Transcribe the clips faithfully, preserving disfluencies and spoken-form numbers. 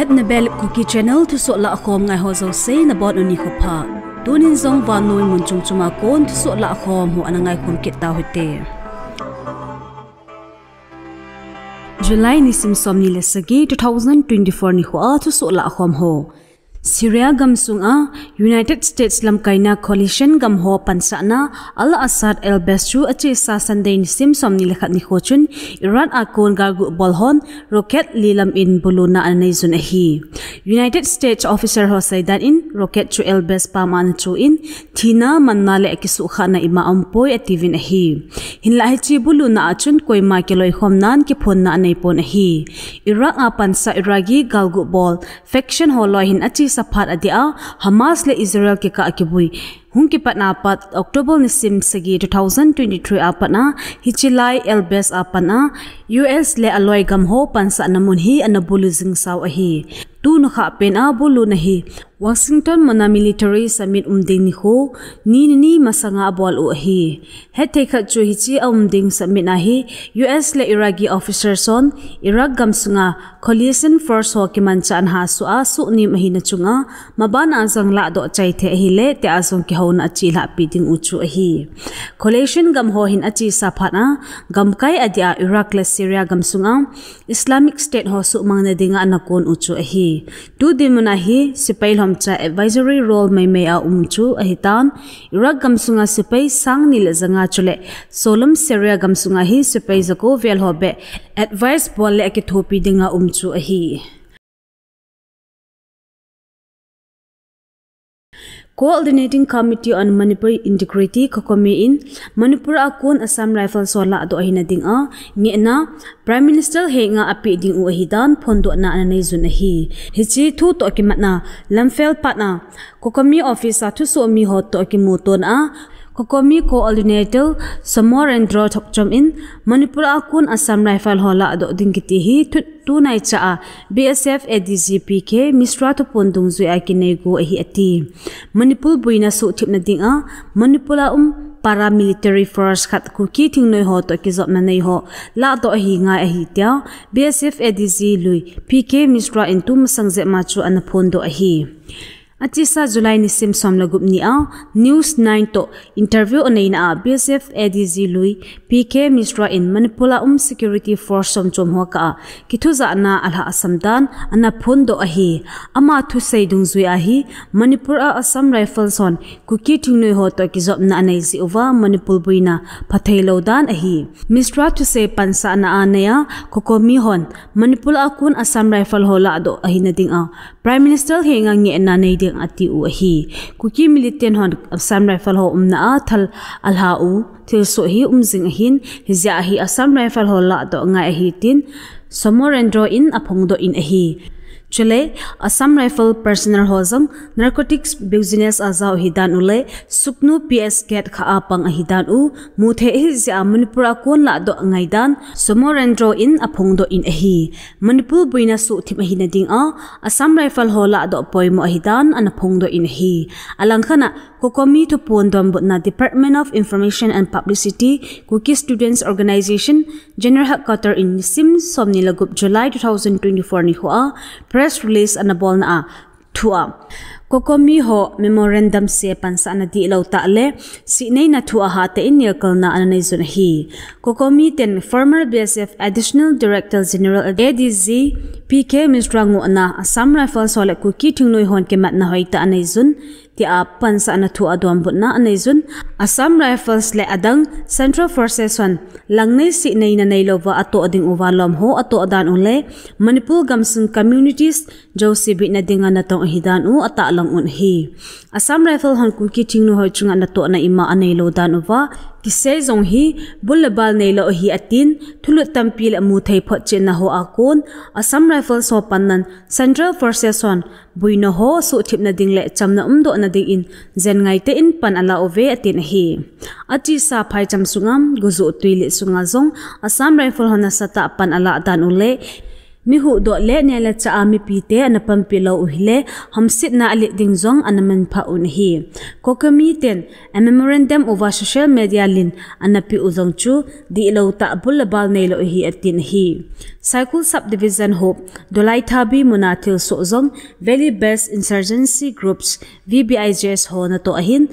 Nabel Kuki Channel thusoh lahkhom ngai ho jouse nabonun nikho pha. Tunin jong vannoi mun chom chom a kon thusoh lahkhom ho ana ngaikhom kit tau hite. July nisim somni le sagi, two thousand twenty-four nikho a thusoh lahkhom ho. Syria gamsung a United States lamkaina coalition gam ho pansahna Al-Assad elbes chu achesa Sunday nisim somni le khat nikho chun Iran a kon galgu bol hon rocket li lam in buluna ana nei jun ahi. United States officer ho seidan in rocket chu elbes pam a ana chu in thina manna le kisuhkhahna ima aumpoi atiuvin ahi. Hinlah hiche buluna a chun koima kiloikhom nan kiphonna anei pon ahi. Iraq a pansah Iraqi galgu bol faction ho loi hin achesa phat adia Hamas le Israel kikah kibui hung kipat a pat October nisim sagi two thousand twenty-three a pat a hiche lai elbes a pat a U S le aloi gam ho pansahna mun hi ana bulu jing sau ahi. Tunu kha pen a buluna hi Washington muna military summit um ding nikho ni ni masanga abol u ahi. Hethei khat chu hiche aum ding summit a hi U S le Iraqi officers hon Iraq gamsunga coalition force ho kimanchah na ha su a suhnem ahina chunga maban a jong lahdoh chai thei ahile tia jong kihouna achelhahpi ding u chu ahi. Coalition gam ho hin achesa phat a gamkai adia Iraq le Syria gamsunga Islamic State ho suhmang na dinga ana kon u chu ahi. Tu dinmun a hi sepai lhomcha advisory role maimai a um chu ahitan, Iraq gamsunga sepai sang ni le janga chule Solom Syria gamsunga hi sepai jako vel ho beh advice bol le akithopi dinga um chu ahi. Coordinating Committee on Manipur Integrity, COCOMI in Manipur a kon Assam Rifles ho lahdoh ahina dinga ngehna Prime Minister henga apeh ding u ahidan phondohna ana nei jun ahi. Hiche thu toh kimatna Lamphel pat a COCOMI office a thusoh mi ho toh kimuto na a COCOMI Coordinator Somorendro Thokchom in Manipur a kon Assam Rifle ho lahdoh ding kiti hi thut tunaicha a B S F A D G P K Mishra thupon dungjui a kinei go ahi ati. Manipur boina suhthipna dinga Manipur a um paramilitary force khat Kuki thingnoi ho toh kijopna nei ho lahdoh ahi ngai ahi tia B S F A D G lui P K Mishra in tumasang jep ma chu ana phondoh ahi. Achesa July nisim som le gup ni a News nine toh interview aneina a B S F A D G lui P K Mishra in Manipur a um security force chom chom ho kah a kithujahna alhahsam dan ana phondoh ahi. Ama thusei dungjui a hi Manipur a Assam Rifles hon Kuki thingnoi ho toh kijopna anei jeh uva Manipur boina phathei lou dan ahi. Mishra thusei pansahna a nei a COCOMI hon Manipur a kon Assam Rifle ho lahdoh ahina dinga Prime Minister henga ngehna nei ding ati u ahi. Kuki militant hon Assam Rifle ho umna a thal alha u thilsoh hi um jing ahin, hijeh a hi Assam Rifle ho lahdoh ngai ahi tin Somorendro in aphongdoh in ahi. Chule Assam Rifle personnel ho jong narcotics business a jao ahidan u le Sugnu P S gate kha a pang ahidan u muthei ahijeh a Manipur a kon lahdoh ngaidan Somorendro in aphongdoh in ahi. Manipur boina suhthip ahina dinga Assam Rifle ho lahdoh poimo ahidan ana phongdoh in ahi. Alangkhat a COCOMI thupon donbutna Department of Information and Publicity, Kuki Students Organisation, General Headquarter in nisim somni le gup July two thousand twenty-four nikho a press release ana bolna a thu a COCOMI ho memorandum se pansahna dihlou tah le sihneina thu a hatah in nelkalna ana nei jun ahi. COCOMI ten former B S F Additional Director General A D G P K Mishra ngohna Assam Rifles ho le Kuki thingnoi hon kimatna hoitah anei jun tia pansahna thu a donbutna anei jun, Assam Rifles le adang Central Forces hon langnei sihneina neilouva atoh ding uva lom ho atoh dan u le Manipur gamsung communities jouse bitna dinga natong ahidan u atahlang un ahi. Assam Rifle hon Kuki thingnoi ho chunga natohna ima aneilou dan uva kisei jong hi bul le bal neilou ahi atin, thulut tampi le muthei photchetna ho a kon Assam Rifles ho pannan Central Forces hon boina ho suhthipna ding le chamna umdohna dingin jen ngaitah in pan ala uve atin ahi. Achesa phaicham sunga Gujo tuilet sunga jong Assam Rifle hon nasatah pan alah dan u le Mi huhdoh le neh le chah a mipite ana panpi lou u hile, hamsetna alet ding jong ana manpha un ahi. COCOMI ten a memorandum uva social media lin ana peh u jong chu dihlou tah bul le bal neilou ahi atin ahi. Saikul Subdivision huop Dolaithabi muna thilsoh jong Valley Based Insurgency Groups, V B I G S ho natoh ahin,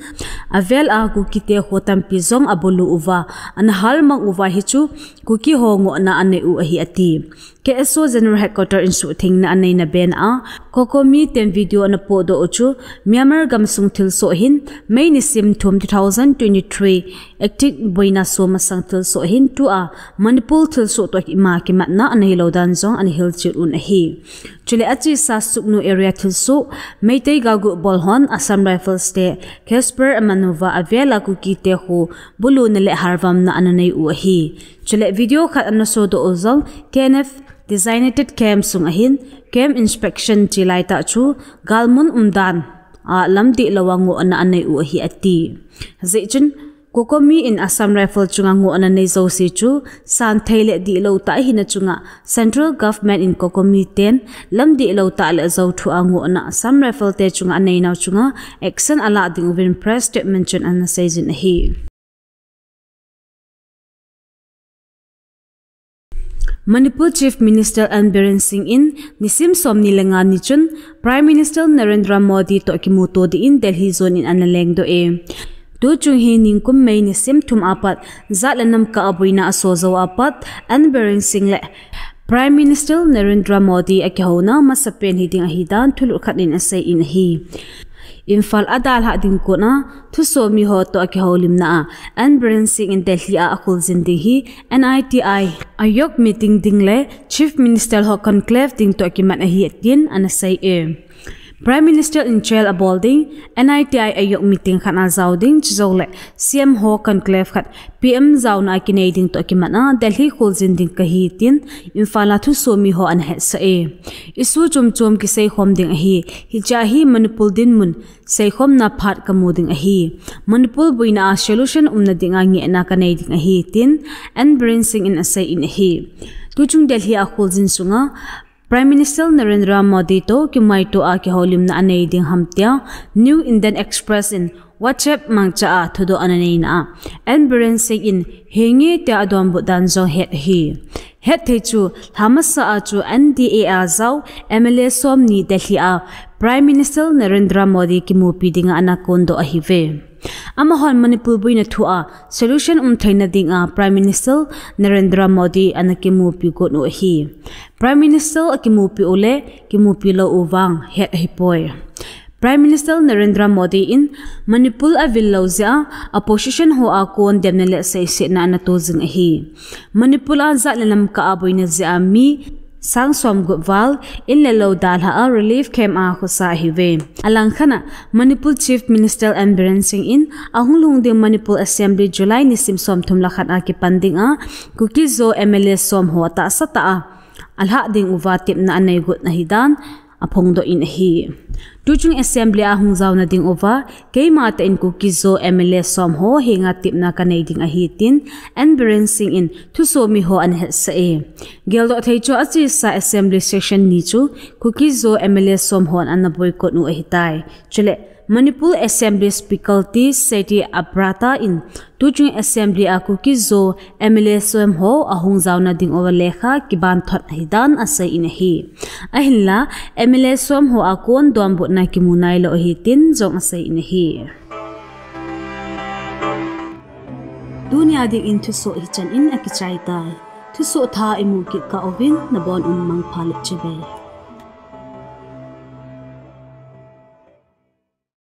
avel a Kukite ho tampi jong abulu uva, ana halmang uva hichu Kuki ho ngohna anei u ahi ati. KSO General Headquarter in suhthengna aneina bena a, COCOMI ten video ana podoh u chu, Myanmar gamsung thilsoh hin, May nisim thum two thousand twenty-three, Arctic boina som masang thilsoh hin tua Manipur thilsoh toh ima kimatna aneilou dan jong ana hilchen un ahi. Chule achesa Sugnu area thilsoh, Meitei galgut bol hon Assam Rifles te Casper aman uva avel a Kukite ho buluna le halvamna ana nei u ahi. Chule video khat ana sodoh u jong K N F designated camp sung ahin camp inspection chelai tah chu galmun umdan a lam dihlou a ngohna anei u ahi ati. Hijeh chun COCOMI in Assam Rifle chunga ngohna nei jouse chu santhei le dihlou tah ahina chunga Central Government in COCOMI ten lam dihlou tah le jou thu a ngohna Assam Rifle te chunga aneinau chunga action alah ding uvin press statement chun ana seijin ahi. Manipur Chief Minister N Biren Singh in nisim somni le nga ni chun Prime Minister Narendra Modi toh kimuto dingin Delhi jon in ana lengdoh e. Tuchung hi ningkum May nisim thum apat jat le nam kah a boina aso jou apat N Biren Singh le Prime Minister Narendra Modi akihouna masapen hiding ahidan thulut khat in aseiyin ahi. Imphal adalhah ding kona thusomi ho toh akihoulimna a N Biren Singh in Delhi a akhuljin ding hi N I T I Ayog meeting ding le Chief Minister ho conclave ding toh kimat ahi tin ana sei e. Prime Minister in chair abol ding, N I T I Ayog meeting khat ajao ding, chujouleh C M ho conclave khat P M jaona a kinei ding toh kimat a Delhi khuljin ding kahi tin Imphal a thusomi ho ana hetsah e. Issue chomchom kiseikhom ding ahi, hichea hi Manipur dinmun seikhomna phat kamu ding ahi. Manipur boina a solution umna dinga ngehna kanei ding ahi tin N Biren Singh in aseiyin ahi. Tuchung Delhi a khuljin sunga Prime Minister Narendra Modi toh kimaito a kihoulimna anei ding ham tia New Indian Express in WhatsApp mangcha a thudoh ana neina a N Biren Singh in henge tia adonbut dan jong het ahi. Hetthei chu lhamasa a chu N D A a jao M L A somni Delhi a Prime Minister Narendra Modi kimupi dinga ana kondoh ahiuve. Amahon Manipur boina thua solution umtheina dinga Prime Minister Narendra Modi ana kimupi got u ahi. Prime Minister akimupi u le kimupi lou u vang het ahipoi. Prime Minister Narendra Modi in Manipur avil lou jeh a opposition ho a kon demna le seisetna ana to jing ahi. Manipur a jat le nam kah a boina jeh a mi sang somgup val in le lou dalha a relief camp a khosa ahiuve. Alangkhat a Manipur Chief Minister N Biren Singh in ahung lhung ding Manipur Assembly July nisim somthum le khat a kipan dinga Kuki-Zo M L A som ho tahsa tah a alhah ding uva tepna anei got ahidan aphongdoh in ahi. Tuchung Assembly a hung jaona ding uva keima tah in Kuki-Zo M L A som ho henga tepna kanei ding ahi tin N Biren Singh in thusomi ho ana hetsah e. Geldoh thei chu achesa Assembly session ni chu Kuki-Zo M L A som hon ana boycott u ahitai. Chule Manipur Assembly Speaker T Seti Abrata in tuchung Assembly a Kuki-Zo M L A som ho ahung jaona ding uva lekha kiban thot ahidan aseiyin ahi. Ahinla M L A som ho a kon donbutna kimu nailou ahi tin jong aseiyin ahi. Tunia dingin thusoh hichan in akichai tai. Thusoh thah imu kit kah uvin nabon un mangpha le chibai.